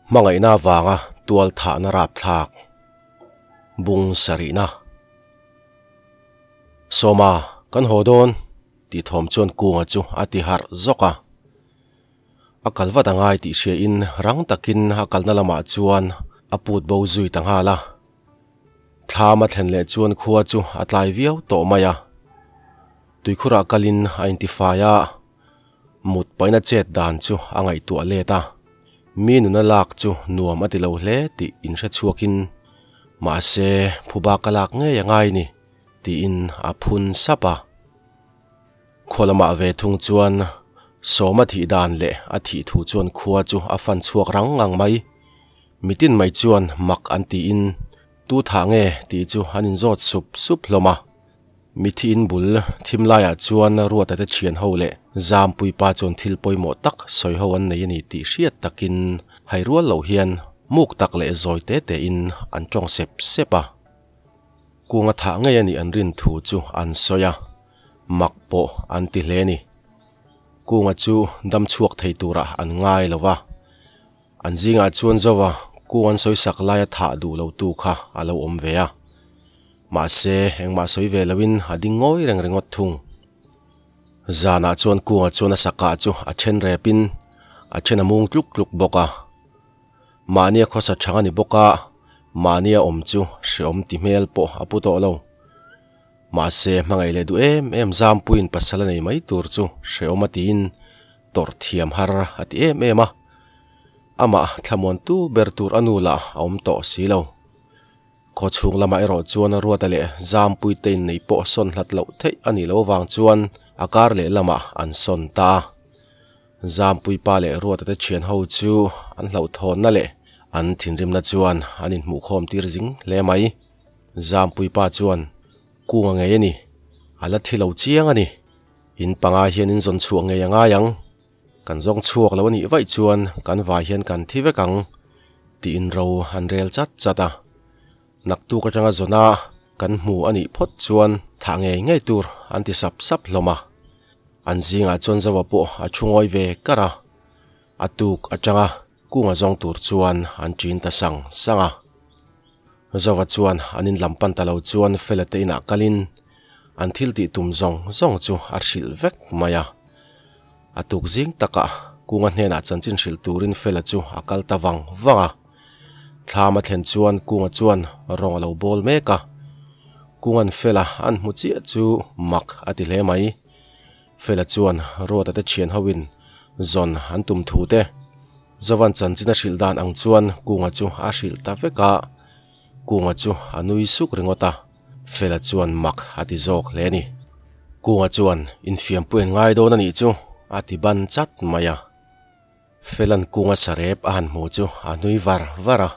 Hmangaihna avanga tual thahna rapthlak bung sarihna. Sawma, kan haw dawn, tih thawm chuan Kunga chu a ti harh zawk a. A kal vat a ngai tih hriain rang takin a kalna lamah chuan a put bo zui ta nghal a. Thlam a thlen leh chuan khua chu a tlai viau tawh mai a. Tuikhurah kalin a intifai a. Mut paina chet dan chu a ngaihtuah let a, mi nuna lak chu nuam a ti lo hle tih inhre chhuakin, Mahse, phuba ka lak ngei a ngai ni, tiin a phun sap a. Khua lamah ve thung chuan Sawma thih dan leh a thih thu chuan khua chu a fan chhuak rang ngang mai. Mitin mai chuan mak an tiin, Tu thah nge tih chu an inzawt sup sup hlawm a. Mithi in bul thim laiah chuan Ruata te thian ho leh Zampui pa chuan thil pawimawh tak sawi ho an nei a ni tih hriat takin hai rual loh hian muk tak leh zawi te tein an tawng sep sep a. Kunga thah ngei a nih an rin thu chu an sawi a, mak pawh an ti hle a ni. Kunga chu dam chhuak thei turah an ngai lo va, an zingah chuan Zova kung an sawisak laia thah duh lotu kha a lo awm ve a. Mahse, engmah sawi ve loin a ding ngawi reng ringawt thung. Zanah chuan Kunga chuan a sakah chu a then repin a then a mung tluk tluk bawk a. Mahnia khawsa chang a ni bawk a, mahnia awm chu hreawm ti hmel pawh a pu tawh lo. Mahse, hmangaih leh duh em em Zampuiin pasal a nei mai tur chu hreawm a tiin tawrh thiam har a ti em em a. Amah thlamuantu ber tur a nu lah a awm tawh si lo. Khaw chhung lamah erawh chuan Ruata leh Zampui te inneih pawh sawn hlat loh theih a nih loh avang chuan a kar leh lamah an sawn ta a. Zampui pa leh Ruata te thian ho chu an hlauhthawnna leh an thinrimna chuan an inhmuhkhawm tir zing hle mai. Zampui pa chuan, Kunga ngei a ni, a la thi lo chiang a ni. In panga hian in zawn chhuah ngei a ngai ang. Kan zawng chhuak lo a nih vaih chuan kan vai hian kan thi vek ang. Tiin ro an rel chat chat a. Naktuk atanga zawna kan hmu a nih phawt chuan thah ngei ngei tur an ti sap sap hlawm a. An zingah chuan Zoa pawh a thu ngawi ve kar a. A tuk atanga kunga zawng tur chuan an ṭin ta sang sang a. Zoa chuan an in lam pan ta lo chuan Fela te inah kalin an thil tih tum zawng zawng chu a hrilh vek mai a. A tuk zing takah Kunga hnenah chanchin hrilh turin Fela chu a kal ta vang vang a. Thlam a thlen chuan Kunga chuan rawng a lo bawl mek a. Kunga'n Fela an hmu chiah chu mak a ti hle mai. Fela chuan Ruata te thian hoin zawn an tum thu te Zovan chanchin a hrilh dan ang chuan Kunga chu a hrilh ta vek a. Kunga chu a nui suk ringawt a. Fela chuan mak a ti zawk hle a ni. Kunga chuan infiampui an ngai dawn a nih chu a ti ban chat mai a. Fela'n Kunga sarep a han hmu chu a nui var var a.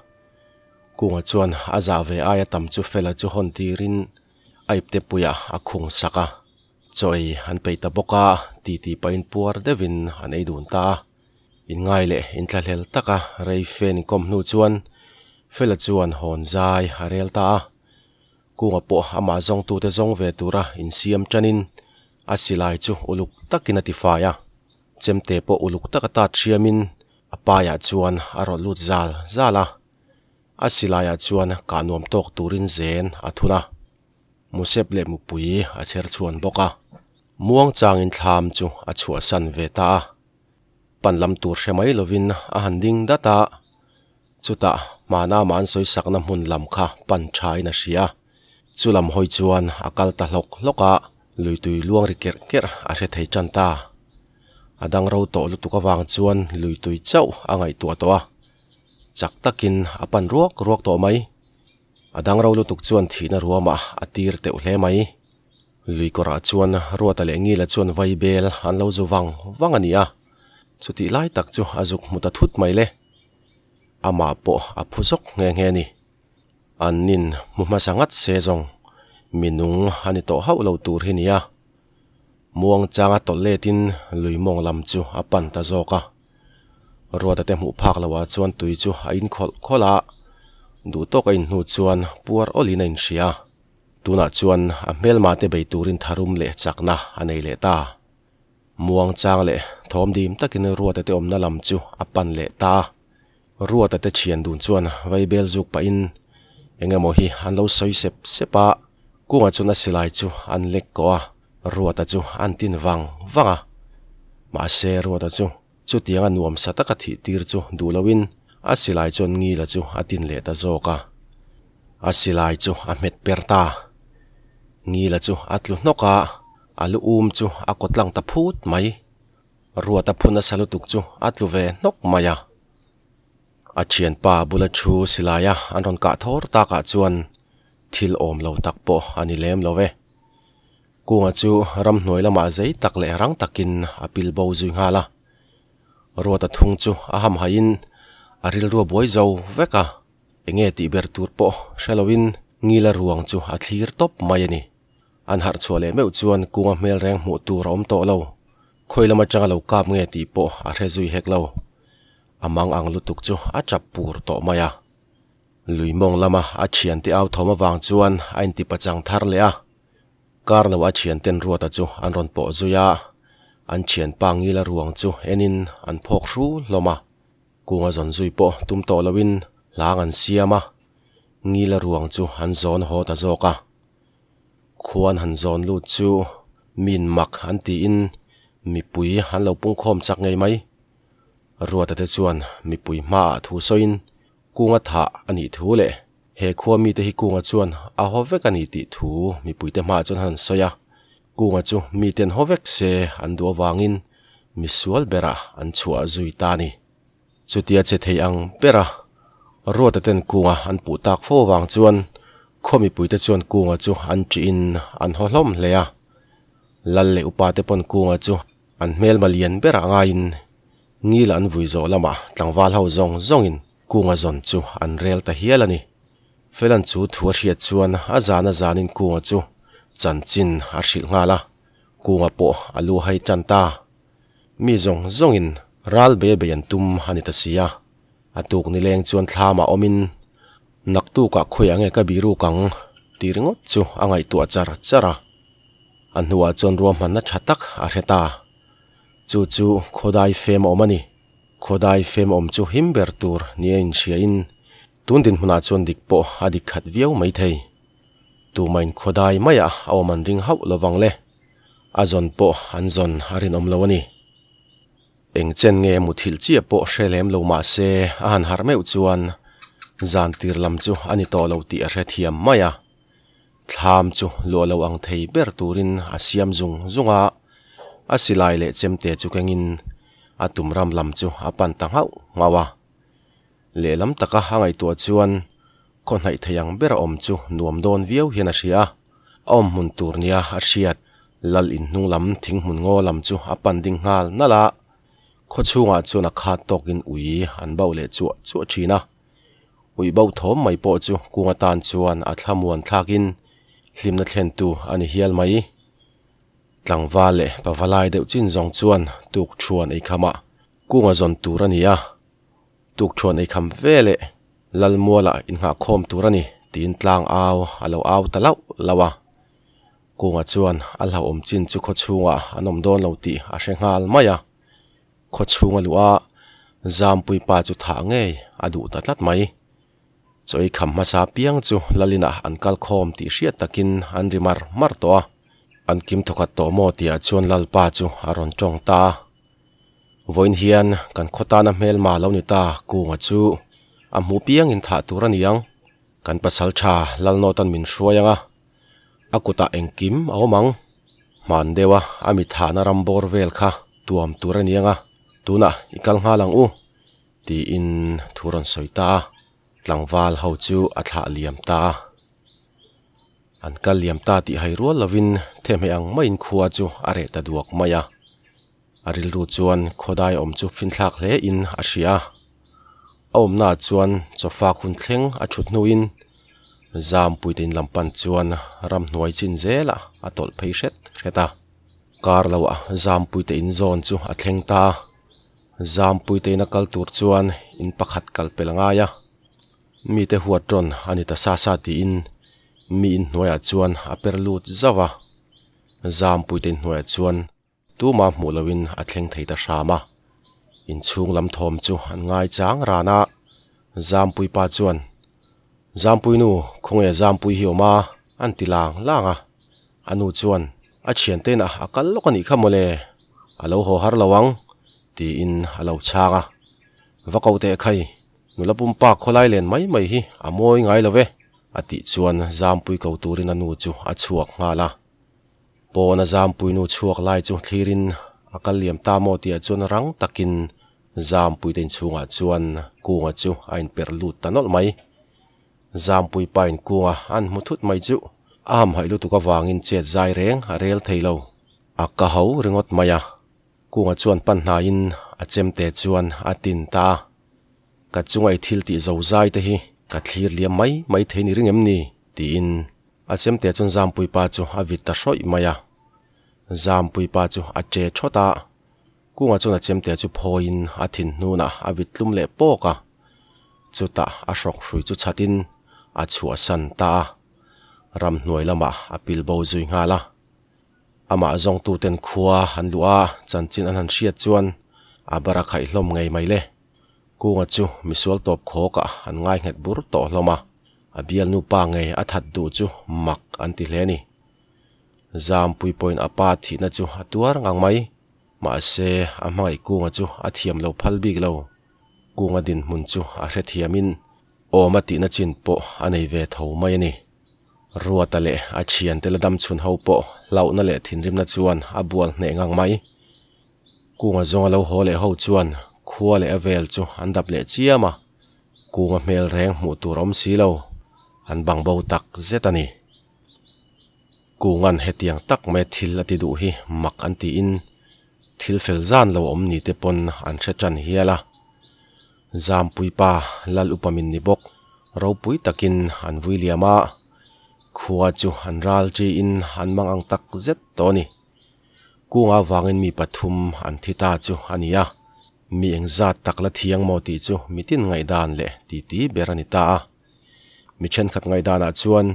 Kunga chuan a zah ve aia tam chu Fela chu hawn tirin a ipte puiah a khung sak a. Chaw ei an peih ta bawk a, titi pahin puar deuhin an ei dun ta a. Inngai leh inthlahlel taka rei fen inkawm hnu chuan Fela chuan hawn zai a rel ta a. Kunga pawh amah zawngtute zawng ve tura insiam tanin a silai chu uluk takin a tifai a. Chemte pawh uluk taka tat hriamin a paiah chuan a rawlh lut zal zal a. A silaiah chuan kah nuam tawk turin zen a thun a. Musep leh mupui a chher chhuan bawk a. Muang changin thlam chu a chhuahsan ve ta a. Pan lam tur hre mai lovin a han ding dat a, chutah hmana amah an sawi sakna hmun lam kha pan thain a hria. Chu lam hawi chuan a kal ta hlawk hlawk a, luitui luang ri kerh kerh a hre thei tan ta. A dang ro tawh lutuk avang chuan luitui chauh a ngaihtuah tawh a, chak takin a pan ruak ruak tawh mai. A dang ro lutuk chuan thihna ruamah a tir teuh hle mai. Lui kawrah chuan Ruata leh Ngila chuan vai bel an lo zu vang vang a ni a, chutih lai tak chu a zuk hmu ta thut mai le. Amah pawh a phu zawk nghe nghe a ni. An nin hmu hmasa ngat se zawng mi nung a ni tawh hauh lo tur hi nia. Muang changa tawlh letin lui mawng lam chu a pan ta zawk a. Ruata te hmuh phak loah chuan tui chu a inkhawlh khawlh a, duh tawk a inhnu chuan puar awlin a inhria. Tunah chuan a hmelma te bei turin tharum leh chakna a nei leh ta. Muang chang leh thawm dim takin Ruata te awmna lam chu a pan leh ta. Ruata te thian dun chuan vaibel zuk pahin eng emaw hi an lo sawi sep sep a, Kunga chuan a silai chu an lek kawh a, Ruata chu an tin vang vang a. Mahse Ruata chu chutianga nuamsa taka thih tir chu duh loin a silai chuan Ngila chu a tin leh ta zawk a. A silai chu a hmet per ta. Ngila chu a tlu hnawk a, a lu um chu a kawtlang ta phut mai. Ruata phu nasa lutuk chu a tlu ve hnawk mai a. A thianpa bula thu silaia an rawn kah thawr takah chuan thil awm lo tak pawh a ni lem lo e. Kunga chu ramhnuai lamah zei tak leh rang takin a pil bo zui nghal a. Ruata thung chu a hamhaiin a rilru a buai zo vek a, enge tih ber tur pawh hre loin Ngila ruang chu a thlir tawp mai a ni. An harh chhuah leh meuh chuan Kunga hmel reng hmuh tur a awm tawh lo. Khawi lam atanga lo kap nge tih pawh a hre zui hek lo. A mang ang lutuk chu a tap pur tawh mai a. Lui mawng lama a thiante au thawm avang chuan a inti pachang thar leh a. Kar lo a thianten Ruata chu an rawn pawh zui a, an thianpa Ngila ruang chu enin an phawk hru hlawm a. Kunga zawn zui pawh tum tawh loin hlang an siam a, Ngila ruang chu an zawn haw ta zawk a. Khuan han zawn lut chu min mak an tiin mipui an lo pungkhawm chak ngei mai. Ruata te chuan mipui hmaah thu sawiin Kunga thah a nih thu leh he khua mite hi Kunga chuan a haw vek a ni tih thu mipuite hmaah chuan han sawi a. Kunga chu miten haw vek se an duh avangin misual berah an chhuah zui ta a ni. Chutia che thei ang bera Ruata ten Kunga an puh tak fo avang chuan khaw mipuite chuan Kunga chu an ṭihin an haw hlawm hle a. Lal leh upate pawn Kunga chu an hmelma lian berah ngaiin Ngil an vui zawh lamah tlangval ho zawng zawngin Kunga zawn chu an rel ta hial a ni. Felan chu thu a hriat chuan a zan a zanin Kunga chu chanchin a hrilh nghal a, Kunga pawh a lu hai tan ta. Mi zawng zawngin ral bei bei an tum a ni ta si a, a tuk nileng chuan thlamah awmin naktukah khawiah nge ka biruk ang tih ringawt chu a ngaihtuah char char a. A hnuah chuan ruahmanna tha tak a hre ta. Chu chu khawdai fem awm a ni. Khawdai fem awm chu him ber tur nia inhriain tun dinhmunah chuan dik pawh a dik khat viau mai thei. Tumain khawdai maiah a awm an ring hauh lovang le. A zawn pawh an zawn a rinawm lo a ni. Eng chen nge muthilh chiah pawh hre lem lo mah se a han harh meuh chuan zan tir lam chu a ni tawh lo tih a hrethiam mai a. Thlam chu luah lo ang thei ber turin a siam zung zung a, a silai leh chemte chu kengin a tum ram lam chu a pan ta nghauh nghauh a. Lehlam taka a ngaihtuah chuan khaw hnaih thei ang bera awm chu nuam dawn viau hian a hria a, a awm hmun tur nia a hriat lal in hnung lam thing hmun ngaw lam chu a pan ding nghal nalh a, khaw chhungah chuan a khat tawkin ui an bauh leh chuah chuah thin a. Ui bauh thawm mai pawh chu kung atan chuan a thlamuan thlakin hlimna thlentu a ni hial mai. Tlangval leh pavalai deuh chin zawng chuan tuk thuan ei khamah kunga zawn tur a ni a, tuk thuan ei kham ve leh Lalmualah innghahkhawm tur a ni tiin tlang au a lo au ta lauh lauh a. Kunga chuan a hlauhawm chin chu khawchhungah an awm dawn lo tih a hre nghal mai a. Khaw chhung a luh a, Zampui pa chu thah ngei a duh ta tlat mai. Chawi kham hmasa piang chu Lalinah an kal khawm tih hriat takin an ri mar mar tawh a. An kim thawkhat tawh maw tihah chuan Lalpa chu a rawn tawng ta a. Vawiin hian kan khaw tana hmelma lo ni ta Kunga chu a hmuh piangin thah tur a ni ang. Kan pasal tha Lalnawtan min hruai ang a, a kutah engkim a awm ang. Hman deuha a mi thahna ram bawr vel kha tuam tur a ni ang a, tunah i kal nghal ang u, tiin thu rawn sawi ta a, tlangval ho chu a thlah liam ta a. An kal liam ta tih hai rual lovin thehmeh ang maiin khua chu a reh ta duak mai a. A rilru chuan khawdai awm chu finthlak hle in a hria a. A awmnaah chuan chawfak hun thleng a thut hnuin Zampuite in lam pan chuan ramhnuai chin zelah a tawlh phei hret hret a. Kar loah Zampuite in zawn chu a thleng ta a. Zampuite in a kal tur chuan in pakhat kal pel a ngai a. Mite huat rawn a ni ta sa sa tiin mi inhnuaiah chuan a per lut zauh a. Zampuite inhnuaiah chuan tumah hmuh loin a thleng thei ta hram a. Inchhung lam thawm chu an ngai chang ran a. Zampui pa chuan, Zampui nu, khawnge Zampui hi awm a? an ti lang lang a. A nu chuan, A thiante inah a kal lawk a nih kha mawle, a lo haw har lo ang, tiin a lo chhang a. Va ko teh khai, nula pumpa khawlai len mai mai hi a mawi ngai lo ve, a tih chuan Zampui ko turin a nu chu a chhuak nghal a. Pawna Zampui nu chhuak lai chu thlirin a kal liam ta maw tihah chuan rang takin Zampui te inchhungah chuan Kunga chu a inperh lut ta nawlh mai. Zampui pa in Kunga an hmu thut mai chu a hamhaih lutuk avangin chet zai reng a rel thei lo. A ka ho ringawt mai a, Kunga chuan pan hnaiin a chemte chuan a tin ta a. Ka chunga i thil tih zo zai te hi ka thlir liam mai mai thei ni ring em ni? tiin a chemte chuan Zampui pa chu a vit ta hrawih mai a. Zampui pa chu a che thawt a, Kunga chuan a chemte chu phawiin a thin hnunah a vit tlum leh pawk a, chutah a hrawk hrui chu chhatin a chhuahsan ta a, ramhnuai lamah a pil bo zui nghal a. Amah zawngtuten khua an luh a, chanchin an han hriat chuan a bar a khaih hlawm ngei mai le. Kunga chu misual tawp khawkah an ngai nghet bur tawh hlawm a, a bialnu pa ngei a that duh chu mak an ti hle a ni. Zampui pawhin a pa thihna chu a tuar ngang mai. Mahse, a hmangaih Kunga chu a thiam lo phal bik lo. Kunga dinhmun chu a hrethiamin awm a tihna chin pawh a nei ve tho mai a ni. Ruata leh a thiante la dam chhun ho pawh hlauhna leh thinrimna chuan a bual hneh ngang mai. Kunga zawnga lo haw leh ho chuan khua leh a vel chu an dap leh chiam a, Kunga hmel reng hmuh tur awm si lo, an bang bo tak zet a ni. Kunga'n hetiang tak mai thil a ti duh hi mak an tiin thil fel zan lo awm ni te pawn an hre tan hial a. Zampui pa Lal upa min ni bawk ropui takin an vui liam a, khua chu an ral ṭiin an mang ang tak zet tawh a ni. Kunga vangin mi pathum an thi ta chu a ni a, mi engzat tak la thiang maw tih chu mitin ngaihdan leh titi ber a ni ta a. Mi thenkhat ngaihdanah chuan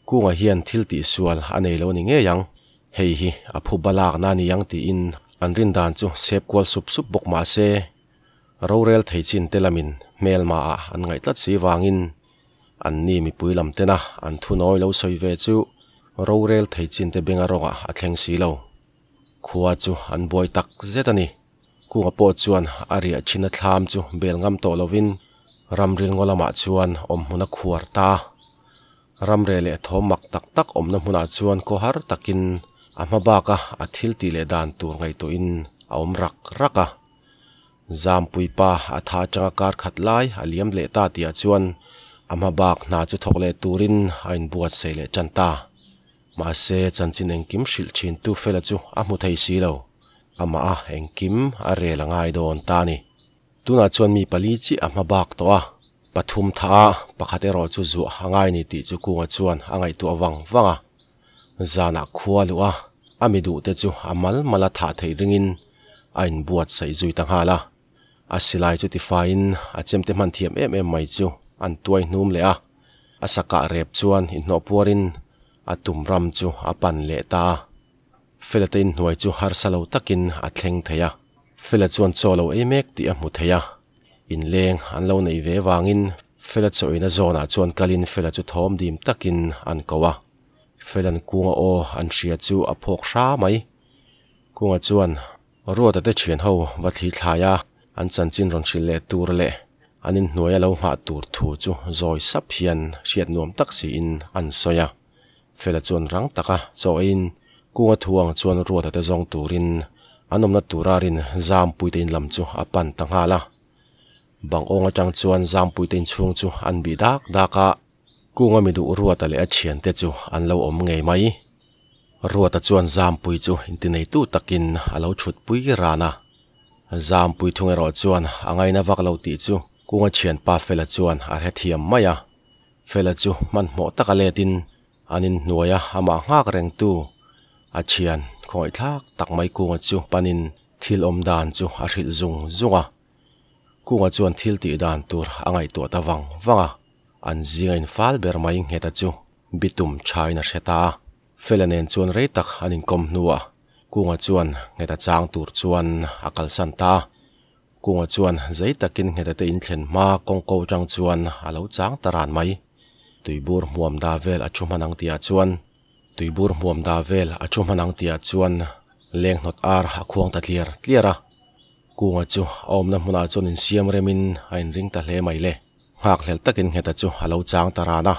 Kunga hian thil tihsual a nei lo a ni ngei ang, hei hi a phu balakna a ni ang tiin an rin dan chu sep kual sup sup bawk mah se, rorel thei chin te lamin hmelmaah an ngaih tlat si vangin anni mipui lam tena an thunawi lo sawi ve chu rorel thei chin te benga rawngah a thleng si lo. Khua chu an buai tak zet a ni. Kunga pawh chuan a riah thin a thlam chu bel ngam tawh lovin ramril ngaw lamah chuan awm hmun a khuar ta a. Ramreh leh thawm mak tak tak awmna hmunah chuan khawhar takin a hma baka a thil tih leh dan tur ngaihtuahin a awm rak rak a. Zampui pa a tha atanga kar khat lai a liam leh ta tihah chuan a hma bak hna chu thawk leh turin a inbuatsaih leh tan ta. Mahse chanchin engkim hrilh thintu Fela chu a hmu thei si lo. Amah a engkim a rel a ngai dawn ta a ni. Tunah chuan mi pali chiah a hma bak tawh a, pathum tha a, pakhat erawh chu zuah a ngai ni tih chu Kunga chuan a ngaihtuah vang vang a. Zanah khua luh a, a mi duhte chu a mal mal a thah theih ringin a inbuatsaih zui ta nghal a. A silai chu tifaiin a chemte hman thiam em em mai chu an tuai hnum leh a, a sakah rep chuan inhnawh puarin a tum ram chu a pan leh ta a. Fela te inhnuai chu harsa lo takin a thleng thei a. Fela chuan chaw lo ei mek tih a hmu thei a, inleng an lo neih ve vangin Fela chaw eina zawnah chuan kalin Fela chu thawm dim takin an ko a. Fela'n Kunga aw an hria chu a phawk hra mai. Kunga chuan Ruata te thian ho va thli thlai a, an chanchin rawn hrilh leh tur leh an inhnuai a lo nghah tur thu chu zawi sap hian hriat nuam tak siin an sawi a. Fela chuan rang taka chaw eiin Kunga thu ang chuan Ruata te zawng turin an awmna tura rin Zampuite in lam chu a pan ta nghal a. Bang awng atang chuan Zampuite in chhung chu an bih dak dak a, Kunga mi duh Ruata leh a thiante chu an lo awm ngei mai. Ruata chuan Zampui chu intineitu takin a lo thutpui ran a. Zampui thung erawh chuan a ngaina vak lo tih chu Kunga thianpa Fela chuan a hrethiam mai a. Fela chu hmanhmawh taka letin an inhnuai a, amah nghak rengtu a thian khawngaihthlak tak mai Kunga chu panin thil awm dan chu a hrilh zung zung a. Kunga chuan thil tih dan tur a ngaihtuah ta vang vang a, an zinga infal ber mai Ngheta chu bitum thain a hre ta a. Fela nen chuan rei tak an inkawm hnuah Kunga chuan Ngheta chang tur chuan a kalsan ta a. Kunga chuan zei takin Ngheta te in thlen hma kawngko atang chuan a lo chang ta ran mai. Tuibur hmuam da vel a thu hman ang tihah chuan Tuibur hmuam da vel a thu hman ang tihah chuan leng hnawt ar a khuang ta tliar tliar a. Kunga chu a awmna hmunah chuan insiam remin a inring ta hle mai le. Nghakhlel takin Ngheta chu a lo chang ta ran a.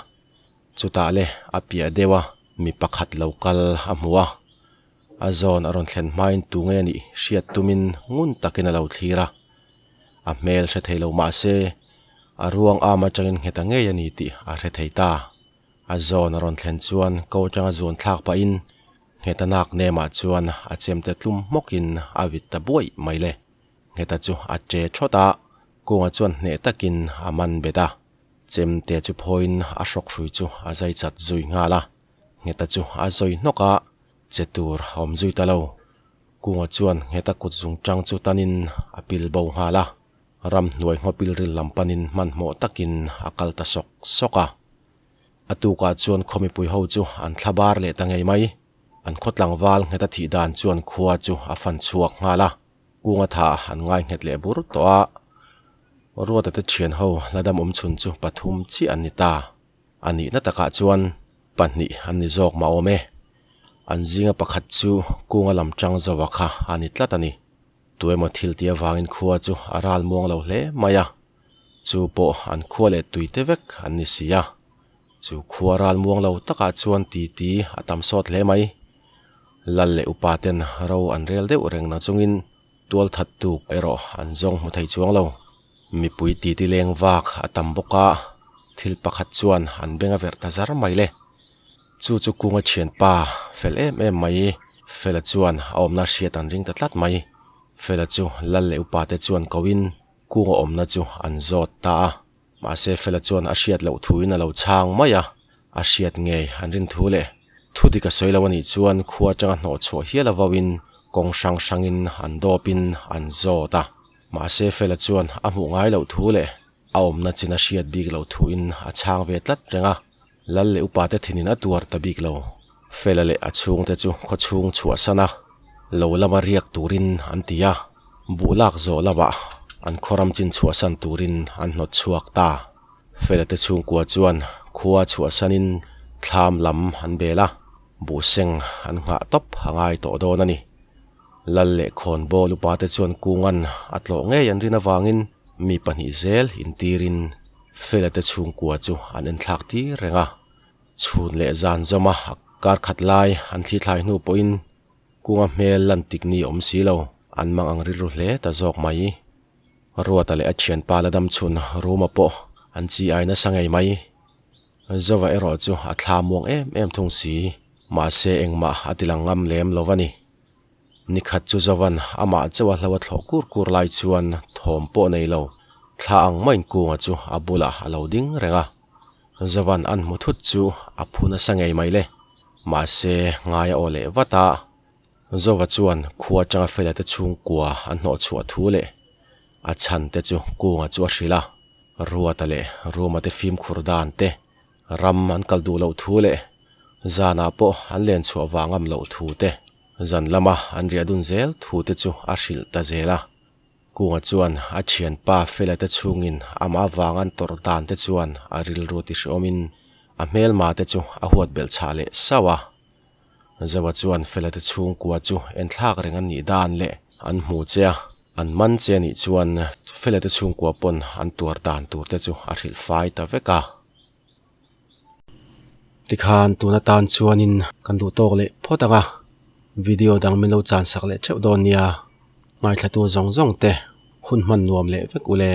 Chutah le a piah deuh a mi pakhat lo kal a hmu a. A zawn a rawn thlen hmain tu nge anih hriat tumin ngun takin a lo thlir a. A hmel hre thei lo mah se a ruang am atangin ngheta ngei a ni tih a hre thei ta. A zawn a rawn thlen chuan ko atanga zuan thlak pahin ngheta nak nemah chuan a chemte tlum hmawkin a vit ta buaih mai le. Ngheta chu a che thawt a, Kunga chuan hneh takin a man bet a. Chemte chu phawiin a hrawk hrui chu a zai chat zui nghal a. Ngheta chu a zawi hnawk a, che tur a awm zui ta lo. Kunga chuan Ngheta kut zung tang chu tanin a pil bo nghal a, ramhnuai nghawpil ril lam panin hmanhmawh takin a kal ta sawk sawk a. A tukah chuan khaw mipui ho chu an thla bar leh ta ngei mai. An khaw tlangval Ngheta thih dan chuan khua chu a fan chhuak nghal a. Kunga tha an ngai nghet leh bur tawh a, Ruata te thian ho la dam awm chhun chu pathum chiah an ni ta. A nihna takah chuan pahnih an ni zawk mah awm e. An zinga pakhat chu Kunga lam tang zova kha a ni tlat a ni. Tuemaw thil tih avangin khua chu a ral muang lo hle mai a, chu pawh an khua leh tuite vek an ni si a. Chu khua ral muang lo takah chuan titi a tam sawt hle mai. Lal leh upa ten ro an rel deuh reng na chungin tual that tuk erawh an zawng hmu thei chuang lo. Mipui titi leng vak a tam bawk a, thil pakhat chuan an beng a verh ta zar mai le. Chu chu Kunga thianpa fel em em mai Fela chuan a awmna hriat an ring ta tlat mai. Fela chu Lal leh upa te chuan koin Kunga awmna chu an zawt ta a. Mahse Fela chuan a hriat loh thuin a lo chhang mai a, a hriat ngei an rin thu leh thu dik a sawi lo a nih chuan khua atanga hnawh chhuah hial avauin kawng hrang hrangin an dawpin an zawt a. Mahse Fela chuan a hmuh ngai loh thu leh a awmna chin a hriat bik loh thuin a chhang ve tlat reng a, Lal leh upate thinin a tuar ta bik lo. Fela leh a chhungte chu khaw chhung chhuahsan a, lo lama riak turin an ti a, buh lak zawh lamah an khaw ram chin chhuahsan turin an hnawt chhuak ta. Fela te chhungkua chuan khua chhuahsanin thlam lam an bel a, buh seng an nghah tawp a ngai tawh dawn a ni. Lal leh khawnbawl upate chuan Kungan a tlawh ngei an rin avangin mi pahnih zel intirin Fela te chhungkua chu an enthlak tir reng a, chhun leh zan zawma kar khat lai an thli thlai hnu pawhin Kunga hmel lan tik ni awm si lo, an mang ang rilru hle ta zawk mai. Ruata leh a thianpa la dam chhun Ruma pawh an chi ai nasa ngei mai. Zova erawh chu a thla muang em em thung si, mahse engmah a ti lang ngam lem lo a ni. Ni khat chu Zovan amah chauh a hlo a thlawh kur kur lai chuan thawm pawh nei lo, thla ang maiin Kunga chu a bulah a lo ding reng a. Zovan an hmu thut chu a phu nasa ngei mai le. Mahse, ngai a aw leh vat a. Zova chuan khua atanga Fela te chhungkua an hnawh chhuah thu leh a chhan te chu Kunga chu a hrilh a. Ruata leh Ruma te fimkhur dan te Ram an kal duh loh thu leh zanah pawh an len chhuah vang am loh thu te, zan lama an riah dun zel thu te chu a hrilh ta zel a. Kunga chuan a thianpa Fela te chhungin amah vang an tawrh dan te chuan a rilru ti hreawmin a hmelma te chu a huat belh chhah leh sauh a. Zoa chuan Fela te chhungkua chu enthlak reng an nih dan leh an hmu che a, an man che anih chuan Fela te chhungkua pawn an tuar dan tur te chu a hrilh fai ta vek a. Tikhan tun atan chuanin kan duh tawk leh phawt ang a, video dang min lo chan sak leh theuh dawn nia, ngaithlatu zawng zawng te hun hman nuam leh vek ule.